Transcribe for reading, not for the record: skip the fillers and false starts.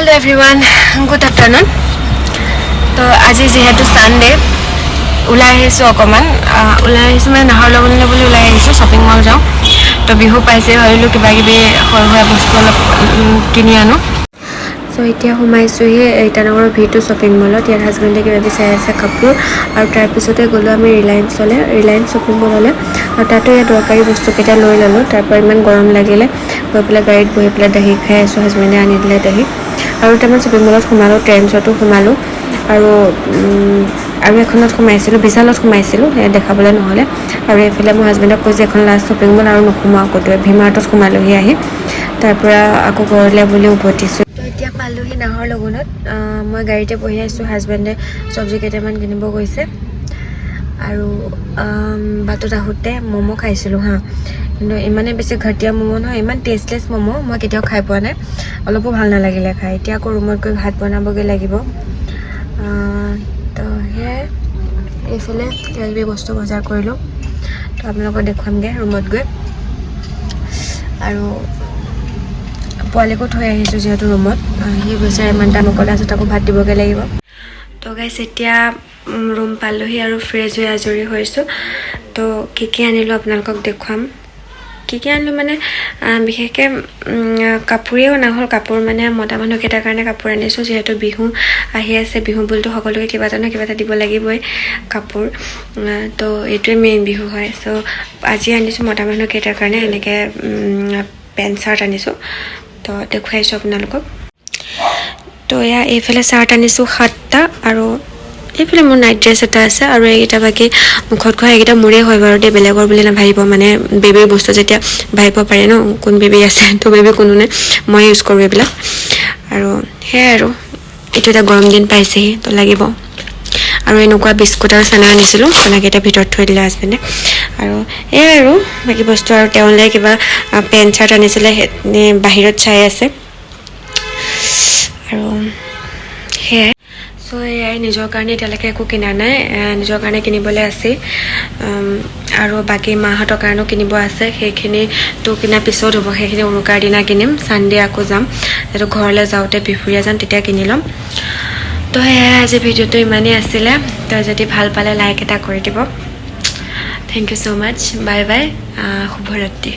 Hello everyone, good afternoon. তো আজি যিহেতু ছানডে, ওলাই আহিছোঁ অকণমান। ওলাই আহিছোঁ মানে নাহৰলগুণলৈ বুলি ওলাই আহিছোঁ, শ্বপিং মল যাওঁ। তো বিহু পাইছে, ভাবিলোঁ কিবা কিবি সৰু সুৰা বস্তু অলপ কিনি আনো। চ' এতিয়া সোমাইছোঁহি ইটানগৰৰ ভি 2 শ্বপিং মলত। ইয়াত হাজবেণ্ডে কিবা কিবি চাই আছে কাপোৰ। আৰু তাৰপিছতে গ'লোঁ আমি ৰিলায়েন্সলৈ, ৰিলায়েন্স শ্বপিং মললৈ। আৰু তাতো ইয়াত দৰকাৰী বস্তুকেইটা লৈ ল'লোঁ। তাৰপৰা ইমান গৰম লাগিলে, গৈ পেলাই গাড়ীত বহি পেলাই দহি খাই আছোঁ। হাজবেণ্ডে আনি দিলে দহি। আৰু দুটামান শ্বপিং মলত সোমালোঁ, ট্ৰেণ্ডছতো সোমালোঁ আৰু এখনত সোমাইছিলোঁ, বিশালত সোমাইছিলোঁ, সেয়া দেখাবলৈ নহ'লে। আৰু এইফালে মোৰ হাজবেণ্ডক কৈছে, এখন লাষ্ট শ্বপিং মল আৰু নোসোমাওঁ ক'তো। ভিমাৰ্টত সোমালোহি আহি। তাৰপৰা আকৌ ঘৰলৈ বুলি উভতিছোঁ। তো এতিয়া পালোহি নাহৰ লগুণত। মই গাড়ীতে বহি আছোঁ, হাজবেণ্ডে চব্জি কেইটামান কিনিব গৈছে। আৰু বাটত আহোঁতে ম'ম' খাইছিলোঁ হা, কিন্তু ইমানেই বেছি ঘটীয়া ম'ম' নহয়, ইমান টেষ্টলেছ ম'ম' মই কেতিয়াও খাই পোৱা নাই, অলপো ভাল নালাগিলে খাই। এতিয়া আকৌ ৰুমত গৈ ভাত বনাবগৈ লাগিব। তো সেয়াই, এইফালে কিবা কিবি বস্তু বজাৰ কৰিলোঁ। তো আপোনালোকক দেখুৱামগৈ ৰুমত গৈ। আৰু পোৱালিকো থৈ আহিছোঁ যিহেতু ৰুমত। সি গৈছে, ইমান টাইম অকলে আছে, তাকো ভাত দিবগৈ লাগিব। তো গাইছ, এতিয়া ৰুম পালোহি আৰু ফ্ৰেছ হৈ আজৰি হৈছোঁ। তো কি কি আনিলোঁ আপোনালোকক দেখুৱাম। কি কি আনিলোঁ মানে বিশেষকৈ কাপোৰেই অনা হ'ল। কাপোৰ মানে মতা মানুহকেইটাৰ কাৰণে কাপোৰ আনিছোঁ, যিহেতু বিহু আহি আছে। বিহু বুলিতো সকলোকে কিবা এটা নহয় কিবা এটা দিব লাগিবই কাপোৰ। তো এইটোৱে মেইন বিহু হয়। চ' আজি আনিছোঁ মতা মানুহকেইটাৰ কাৰণে এনেকৈ পেণ্ট চাৰ্ট আনিছোঁ। তো দেখুৱাইছোঁ আপোনালোকক। তো এয়া এইফালে চাৰ্ট আনিছোঁ সাতটা আৰু এইফালে মোৰ নাইট ড্ৰেছ এটা আছে। আৰু এইকেইটা বাকী মুখত ঘঁহা, এইকেইটা মোৰেই হয় বাৰু দেই, বেলেগৰ বুলি নাভাবিব। মানে বেবীৰ বস্তু যেতিয়া ভাবিব পাৰে ন কোন বেবী আছে। তো বেবী কোনো নাই, মই ইউজ কৰোঁ এইবিলাক। আৰু সেয়াই আৰু এইটো এটা গৰম দিন পাইছেহি, তো লাগিব। আৰু এনেকুৱা বিস্কুট আৰু চানা আনিছিলোঁ, চানাকেইটা ভিতৰত থৈ দিলে হাজবেণ্ডে। আৰু এয়াই আৰু বাকী বস্তু। আৰু তেওঁলৈ কিবা পেণ্ট চাৰ্ট আনিছিলে, সেই বাহিৰত চাই আছে। আৰু সেয়াই। চ' এয়াই, নিজৰ কাৰণে এতিয়ালৈকে একো কিনা নাই। নিজৰ কাৰণে কিনিবলৈ আছেই আৰু বাকী মাহঁতৰ কাৰণেও কিনিব আছে। সেইখিনিতো কিনা পিছত হ'ব, সেইখিনি উৰুকাৰ দিনা কিনিম। ছানডে আকৌ যাম, যিহেতু ঘৰলৈ যাওঁতে বিহপুৰীয়া যাম, তেতিয়া কিনি ল'ম। তো সেয়াই, আজি ভিডিঅ'টো ইমানেই আছিলে। তো যদি ভাল পালে লাইক এটা কৰি দিব। Thank you so much, bye bye, শুভৰাত্ৰি।